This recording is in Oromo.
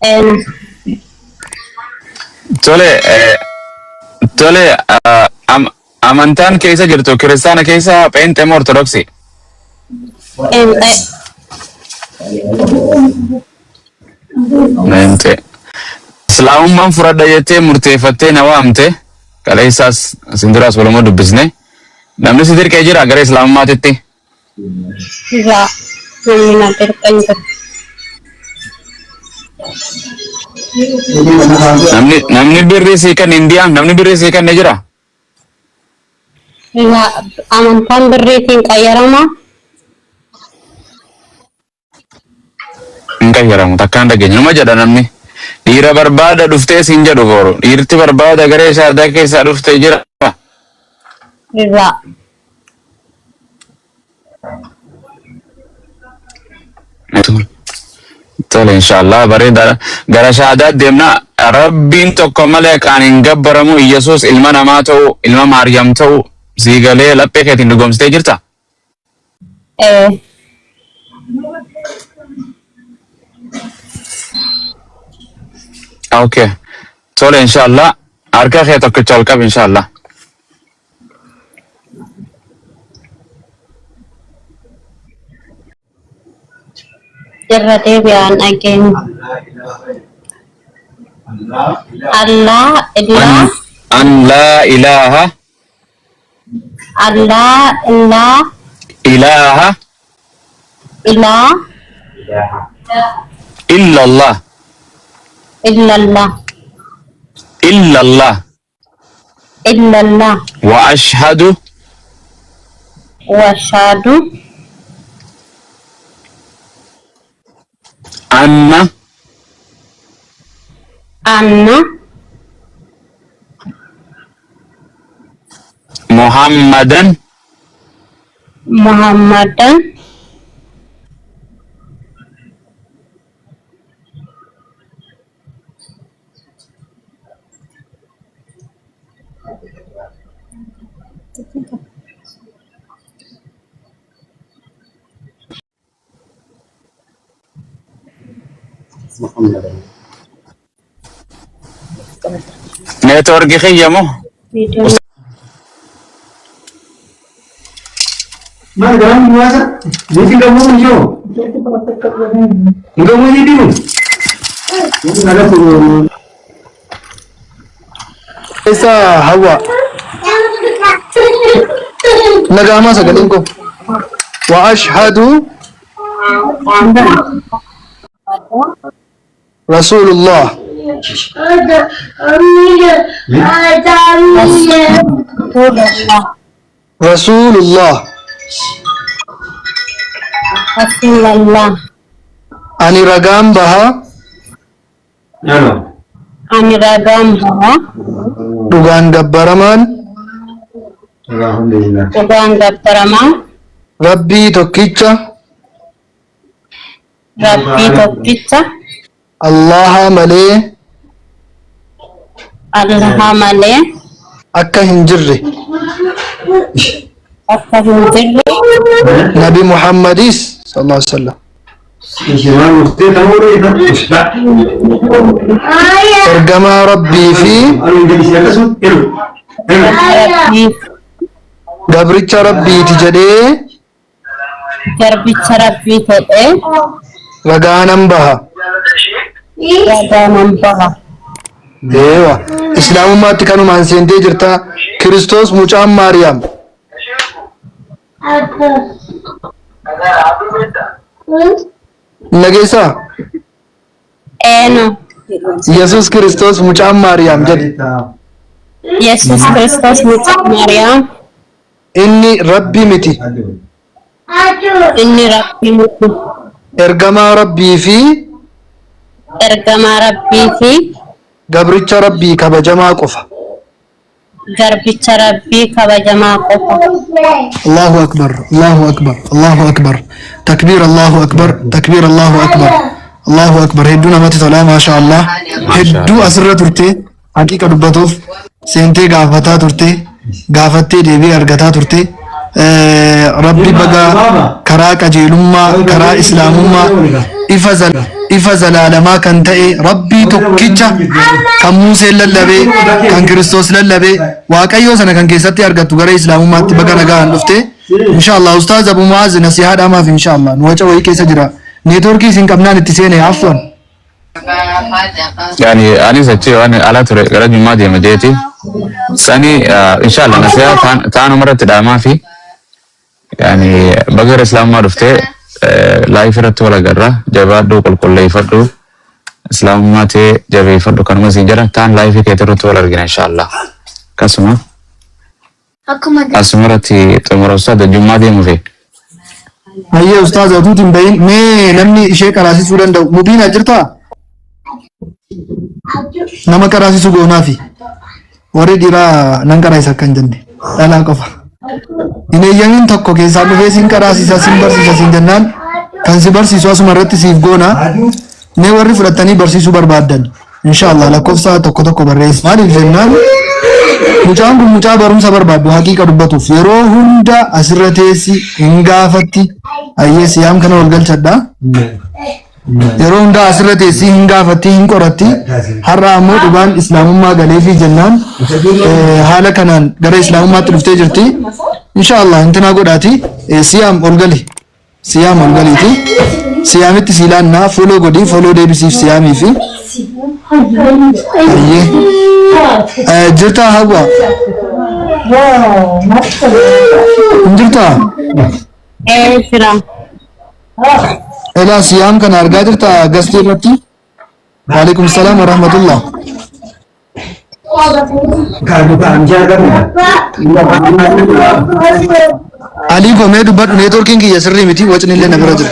Eenu. Tole, tole, amantaan keessa jirtu kiristaana keessa pheenxee moo ortodoksii? Pheenxee. Pheenxee. Islaamummaan fudhadha jettee murteeffattee na waamte kaleessaas isin duraas waluma dubbisne. Namni si dirqee jira gara islaamummaatitti? Irraa namni na dirqe hin jiru. Namni birrii sii kenne Indiyaan namni birrii sii kenne jira? Irraa amantaan birriitiin qayyarama. Hin qayyaramu takkaan dhageenya numa jedha namni. Dhiira barbaada dhuftee siin jedhu boru. Dhiirti barbaada garee shaadaa keessaa dhuftee jira. Irraa. Tole inshallah bareedaadha. Gara shaadaa deemna. Rabbiin tokko malee kan hin gabbaramu Iyyasuus ilma namaa ta'u ilma Maariyaam ta'u sii galee laphee keetiin dhugoomsitee jirta. Ee. Okay. Tole inshallah harka kee tokkicha ol qabi inshallah. Irra deebi'aan dhageenya. Allah illaa An an laa ilaaha Allah illaa ilaaha ilaa illallah illallah illallah illallah wa ashhadu wa ashhadu anna anna muhammadan Muhammadan Neetwoorkii kiyya moo? Maal garaan duwwaasa? Nuti gamoo yoo. Gamoo ni dimu. Eessa Hawwa? Nagaamaa sagaleen koo. Wa ashhadu Rasulullah. Rasulullah. Rasulallah. Ani ragaan baha Ani ragaan baha dhugaan gabbaramaan dhugaan gabbaramaa Rabbii tokkicha Rabbii tokkicha Allaha malee Allaha malee akka hin jirre akka hin jirre Nabi Muhammadis sallallahu alaihi wasallam ergamaa Rabbii fi Rabbii gabricha Rabbiiti jedhee garbicha Rabbii ta'e ragaa nan baha. ragaa nan baha. Eewa Islaamummaatti kanumaan seentee jirta. Kiristoos mucaan Maariyaam. Nageessaa Eeno Yesuus Kiristoos mucaan Maariyaam jedhi. Yesuus Kiristoos mucaa Maariyaam Inni Rabbi miti. Inni Rabbii miti. Ergamaa Rabbii fi Ergamaa Rabbii fi gabricha Rabbii kabajamaa qofa. Garbicha Rabbii kabajamaa qofa. Allahu akbar, Allahu akbar, Allahu akbar. Takbiir Allahu akbar, takbiir Allahu akbar. Allahu akbar. Hedduu namatti tola, maasha Allah. Hedduu asirra turte, haqiqa dubbatuuf seentee gaafataa turte, gaafattee deebii argataa turte. Rabbi baga karaa qajeelummaa, karaa islaamummaa ifa zal. Ifa zalaalamaa kan ta'e Rabbii tokkicha kan Muuseen lallabee kan Kiristoos lallabee Waaqayyoo sana kan keessatti argattu gara Islaamummaatti baga nagaan dhufte. Inshallah Ustaaz Abu Muaz nasihaa dhaamaaf inshallah nu waca wayii keessa jira. Neetworkii isin qabnaan itti seene, afwan. Yani anis achi waan ala ture gara jummaa deema jeeti. Sani inshallah nasihaa taanuma irratti dhaamaa fi yani baga gara Islaamummaa dhuftee, live irratti wal agarra. Jabaadhu, qulqulleeffadhu, Islaamummaa tee jabeeffadhu, kanuma siin jedha. Taan live keetii irratti wal argina inshallah. Akkasuma asuma irratti xumura, ustaada, jummaa deemu fi. Hayyee Ustaaz, atuutiin hin bahin, mee namni ishee qaraasisuu danda'u Mubiina jirtaa? Nama qaraasisuu goonaafi. Warri dhiiraa nan qaraasisa akka hin jenne, dhalaa qofa. Hin eeyyamiin, tokko keessaa dhufee siin qaraasisa, siin barsiisa siin jennaan, kan si barsiisu asuma irratti siif goona. Mee warri fudhattanii barsiisuu barbaaddan inshallah lakkoofsa tokko tokko barreessi. Maaliif jennaan, mucaan kun mucaa barumsa barbaaddu, haqiiqa dubbatuuf yeroo hunda asirra teessi hin gaafatti. Hayyee, siyaam kana wal galchadha. Yeroo hundaa asirra teessi hin gaafatti, hin qoratti. Har'a ammoo dhugaan Islaamummaa galeefii jennaan haala kanaan gara Islaamummaatti dhuftee jirti. Inshallah intinaa godhaati, siyaam ol gali, siyaam ol galiiti. Siyaamitti siilaannaa, follow godhii, follow deebisiif siyaamii fi. Hayyee, jirtaa Hawwa? Hin jirtaa? Ee, jira. Elaa, siyaam kana argaa jirtaa gastii irratti? Waalaikum salaam wa rahmatullah. Kaanu kaan jaalamu. Alii komee dubbadhu, neetworkiin kiyya sirrii miti, wacni illee na bira jira.